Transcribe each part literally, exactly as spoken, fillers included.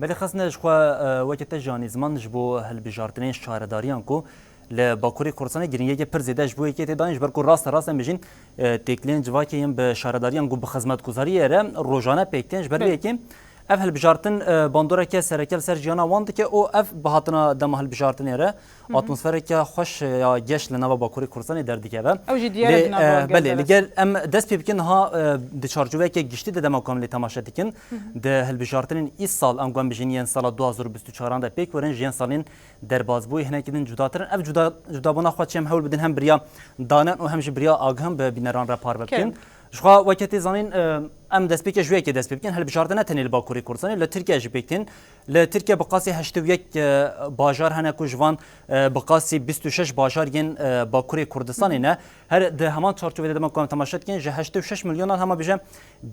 Belê xezne ji xwe, e, weke te jî anî ziman ji bo hilbijartinên şaredariyan ku li Bakurê Kurdistanê girîngiyeke pir zêde ji bo yekê tê dayîn, ji ber ku raste rast em bijîn, e, têkiliyên civakê yên bi şaredariyan ku bi xizmetguzariyê re rojane pêk tên. Ji ber vê Belê. yekê ev hilbijartin, e, bandoreke sereke li ser jiyana wan dike û ev bi hatina dema hilbijartinê re atmosfereke xweş ya geş li nava Bakurê Kurdistanê derdikeve. Ew jî diyar e Lê, di nava e, gel belê, de li re. gel em dest pê bikin ha, e, di çarçoveyeke giştî de dema ku em lê temaşe dikin, di hilbijartinên îsal, em guhem bijîn yên sala du hazar û bîst û çaran de pêk werin, ji yên salên derbazbûyî hinekî din cudatir in. Ev cuda, cudabûna xwe çi em hewl bidin hem bi riya danen û hem jî bi riya agihan bi bîneran re parve bikin. Kerem. Ji xwe weke tê zanîn, e, em destpêkê ji wê yekê dest pê bikin. Hilbijartin ne tenê li Bakurê Kurdistanê, li Tirkiye jî pêk tên. Li Tirkiye bi qasî heştê û yek, e, bajar hene ku ji van, e, bi qasî bîst û şeş bajar yên, e, Bakurê Kurdistanê ne. Her di heman çarçovê de dema ku em temaşe dikin, ji heştê û şeş milyonan hema bêje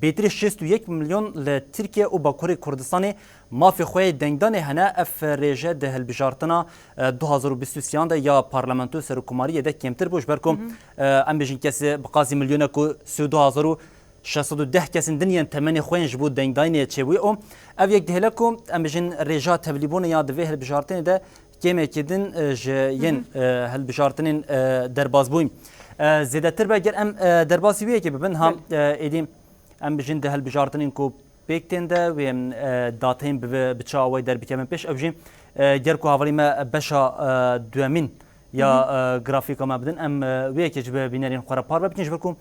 bêtirî şêst û yek milyon li Tirkiye û Bakurê Kurdistanê mafê xwe yê dengdanê hene. Ev rêje di hilbijartina, e, du hazar û bîst û sêyan de ya parlamento serokkomariyê de kêmtir bû. Ji ber ku, e, em bêjin kesê bi qasî milyonek û sî û du hazar û şeş sed û deh kesên din yên temenê xwe yên ji bo dengdayînê çêbûyî û ev yek dihêle ku em bijin rêja tevlîbûnê ya di vê hilbijartinê de kêmekî din, e, ji yên, e, hilbijartinên, e, derbazbûyî, e, zêdetir be. Ger em, e, derbasî wê yekê bibin, ha, Belê. e, êdî em bijin di hilbijartinên ku pêk tên de wê, e, dateyên bi, bi çi awayî derbikevin pêş, ew jî, e, ger ku havalî me beşa, e, duyemîn ya, Hı hı. e, grafîka me bidin. Em, e, wê yekê ji bi bînerên xwe re parve bikin, ji ber ku,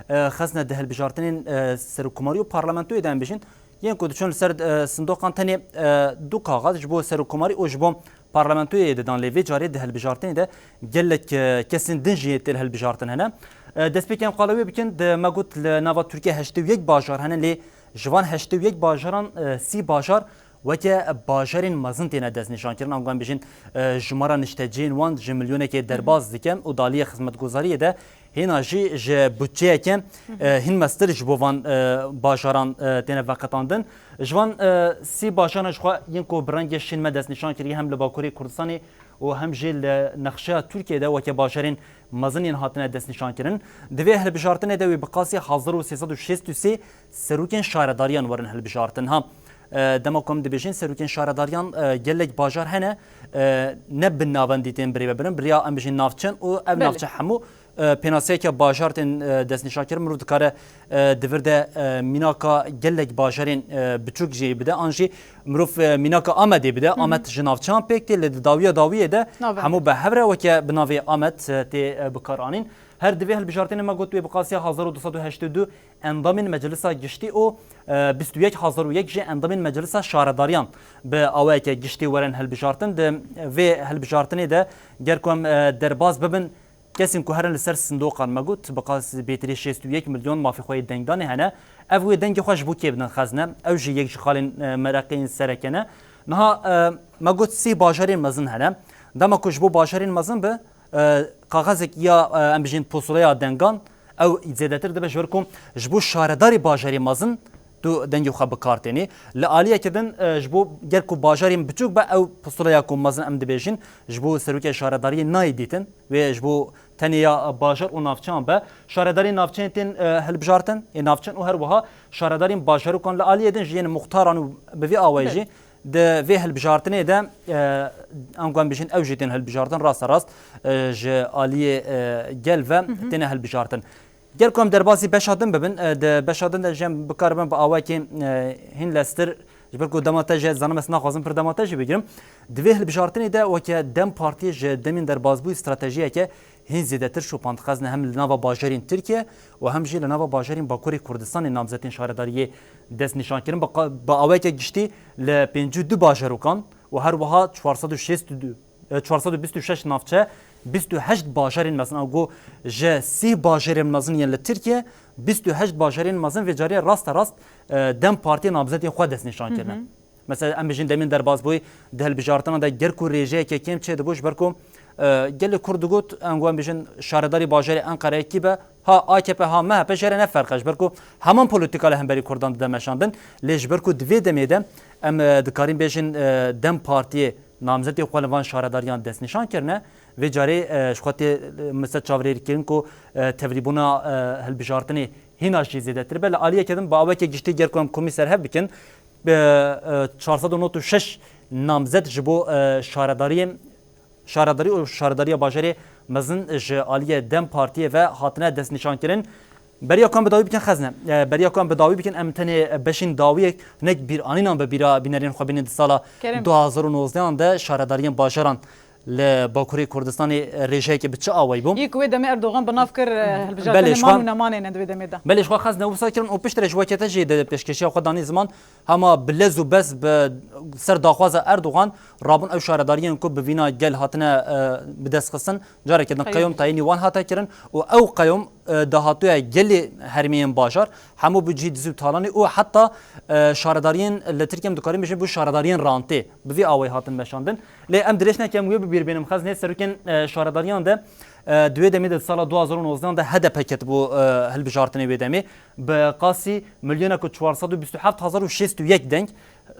e, xezne di hilbijartinên, e, serokkomarî û parlamentoyê de em bijîn, yên ku diçûn li ser, e, sindoqan tenê, e, du kaxez ji bo serokkomarî û ji bo parlamentoyê didan, lê vê carê di hilbijartinê de gelek, e, kesên din jî tê li hilbijartin hene. E, destpêkê em qala wê bikin, di me got li nava Tirkiye heştê û yek bajar hene, lê ji van heştê û yek bajaran, e, sî bajar weke bajarên mezin têne destnîşankirin. Ango em bijîn, e, jimara niştecihên wan ji milyonekê derbas dike û di aliyê xizmetguzariyê de hêna jî ji budçeyeke, e, hin mestir ji bo van, e, bajaran, e, têne veqetandin. Ji van, e, sî bajaran ji xwe yên ku bi rengê şîn me destnîşan kiriye, hem li Bakurê Kurdistanê û hem jî li nexşeya Tirkiyê de weke bajarên mezin yên hatine destnîşankirin. Di vê hilbijartinê de wê bi qasî hezar û sê sed û şêst û sê serokên şaredariyan werin hilbijartin. Ha, e, dema ku em dibêjin serokên şaredariyan, e, gelek bajar hene, e, ne bi navendî tên birêvebirin, bi riya em bijîn navçe in û ev Belê. navçe hemû, e, pênaseyeke bajar tên, e, destnîşankirin. Mirov dikare, e, di vir de, e, mînaka gelek bajarên, e, biçûk jî bide, an jî mirov, e, mînaka Amedê bide. Hı hı. Amed ji navçeyan pêk tê, lê di dawiya dawiyê de Navend. hemû bi hev re weke bi navê Amed, e, tê, e, bikaranîn. Her di vê hilbijartinê me got wê bi qasiya hezar û du sed û heştê û du endamên Meclisa Giştî û, e, bîst û yek hezar û yek jî endamên Meclisa Şaredariyan bi awayeke giştî werin hilbijartin. Di vê hilbijartinê de ger ku em, e, derbas bibin, kesên ku herin li ser sindoqan me got, bi qas bêtirî şêst û yek milyon mafê xwe yê dengdanê hene. Ev wê dengê xwe ji bo kê bidin xezne? Ew jî yek ji xalên, e, mereqê yên sereke ne. Niha, e, me got sê bajarên mezin hene. Dema ku ji bo bajarên mezin be, e, kaxezek ya, e, em bijîn pusuleya dengan, ew zêdetir dibe ji ber ku ji bo şaredarê bajarê mezin tu dengê xwe bi kar tênî. Li aliyeke din, e, ji bo ger ku bajarên biçûk be, ew pusuleya ku mezin em dibêjin, ji bo serokê şaredariyê nayê dîtin. Wê ji bo tenê ya bajar û navçeyan be. Şaredarên navçeyên tên, e, hilbijartin, ê navçeyan û her wiha şaredarên bajarokan li aliyê din jî yên muxtaran û bi vî awayî Belê. jî di vê hilbijartinê de, e, ango em bijîn ew jî tên hilbijartin raste rast, e, ji aliyê, e, gel ve Hı hı. têne hilbijartin. Ger ku em derbasî beşa din bibin, e, di beşa din de jî em bikaribin bi awakê, e, hîn lestir, ji ber ku dema te jî zanim ez naxwazim pir dema te jî bigirim. Di vê hilbijartinê de weke DEM Partiyê ji demên derbasbûyî stratejiyeke hîn zêdetir şopand xezne hem li nava bajarên Tirkiye û hem jî li nava bajarên Bakurê Kurdistanê namzetên şaredariyê dest nîşan kirin. Bi qa-, bi aweke giştî li pêncî û du bajarokan û her wiha çar sed û şêst û du, e, çar sed û bîst û şeş navçe, bîst û heşt bajarên mezin, ango ji sî bajarên mezin yên li Tirkiye, bîst û heşt bajarên mezin vê carê raste rast, e, DEM Partiyê namzetên xwe dest nîşan kirine. Hı hı. Mesela em bijîn demên derbasbûyî di hilbijartina de ger ku rêjeyeke kêm çêdibû, ji ber ku, e, gelê Kurd digot, em, em bijîn şaredarî bajarê Enqereyê kî be, ha A K P ha M H P jê re ne ferq e, ji ber ku heman polîtîka li hemberî Kurdan dide meşandin. Lê ji ber ku di vê demê de em, e, dikarîn bêjin, e, DEM Partiyê namzetê xwe li van şaredariyan destnîşan kirine, vê carê, e, ji xwe tê, e, miste çavrêrîkirin ku, e, tevlîbûna, e, hilbijartinê hîna jî zêdetir be. Li aliyeke din bi aweke giştî ger ku em komî ser hev bikin, bi e, çar sed û nod û şeş namzet ji bo e, şaredariyên şaredarî û şaredariya bajarê mezin ji aliyê DEM Partiyê ve hatine destnîşankirin. Beriya ku em bi dawî bikin xezne. E, beriya ku em bi dawî bikin, em tenê beşên dawiyek hinek bîranînan bi bîra bînerên xwe bînin di sala Kerem. du hazar û nozdehan de şaredariyên bajaran li Bakurê Kurdistanê rêjeyeke bi çi awayî bû? Yê ku wê demê Erdogan bi nav kir, e, hilbijartinê Belê, ji man xwe û nemanê ne di wê demê de. Belê, ji xwe xezne wisa kirin û piştre ji wekete jî di pêşkêşiya xwe danî ziman, hema bi lez û bez bi ser daxwaza Erdogan rabûn ew şaredariyên ku bi vîna gel hatine, e, bi dest xistin, careke din Qeyûm. qeyûm tayînî wan hate kirin û ew qeyûm, e, dahatuya gelê hermê yên bajar, hemû bi cihê dizî û talanî û heta, e, şaredariyên li Tirkiye em dikarin bêjin bû şaredariyên rantê bi vî awayî hatin meşandin. Lê em dirêj nekem wê bi bîr bênim xezne serokên, e, şaredariyan de, e, di wê demê de di sala du hazar û nozdehan de H D P ketibû, e, hilbijartinê wê demê. Bi qasî milyonek û çar sed û bîst û heft hezar û şêst û yek deng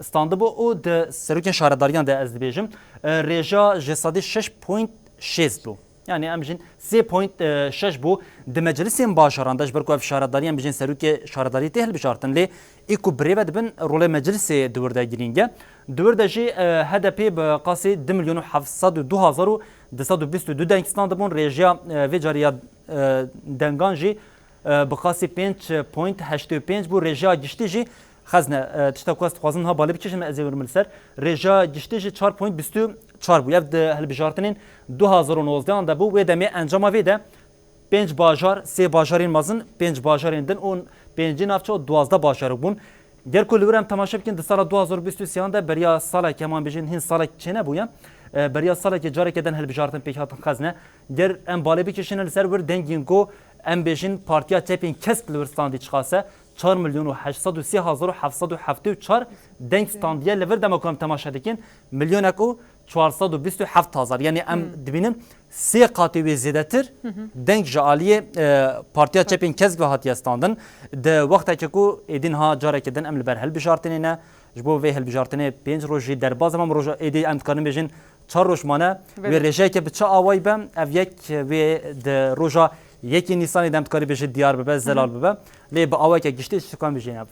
standibû û di serokên şaredariyan de ez dibêjim, e, rêja ji sedî şeş point şêst bû. Yani em jin sê point şeş bû. Di meclisên bajaran de, ji ber ku ev şaredarî em bijin serokê şaredarî tê hilbijartin, lê ê ku birêve dibin, rolê meclisê di wir de girîng e. Di wir de jî, e, H D P bi qasî du milyon û heft sed û du hezar û du sed û bîst û du deng standibûn. Rêjiya, e, vê carî ya, e, dengan jî, e, bi qasî pênc point heştê û pênc bû. Rêjiya giştî jî xezne, e, tişta ku ez dixwazim niha balê bikişim, ez ê werim li ser. Rêjiya giştî jî çar point bîst û çar bû. Ev di hilbijartinên du hazar û nozdehan de bû. Wê demê encama vê de pênc bajar, sê bajarên mezin, pênc bajarên din û pêncî navçe û duwazdeh bajarok bûn. Ger ku li wir em temaşe bikin, di sala du hazar û bîst û sêyan de beriya salekê, em an bêjin hîn salek çênebûye. E, beriya salekê careke din hilbijartin pêk hatin xezne. Ger em balê bikişîne li ser wir dengên ku em bêjin Partiya Çepên Kesk li wir standî çiqas e, çar milyon û heşt sed û sê hezar û heft sed û heftê û çar deng standiye li vir dema ku em temaşe dikin, milyonek û çar sed û bîst û heft hezar. Yani em Hmm. dibînin sê qatê wê zêdetir Hı hı. deng ji aliyê, e, Partiya Çepên Kesk ve hatiye standin. Di wextekê ku êdî niha careke din em li ber hilbijartinê ne, ji bo vê hilbijartinê pênc roj jî derbas e, em roja êdî em dikarin bêjin çar roj mane. Belê. Wê rêjeyeke bi çi awayî be, ev yek wê di roja yekê Nîsanê de em dikarî bêjin diyar bibe, Hı hı. zelal bibe. Lê bi awayeke giştî ji kan bijîne.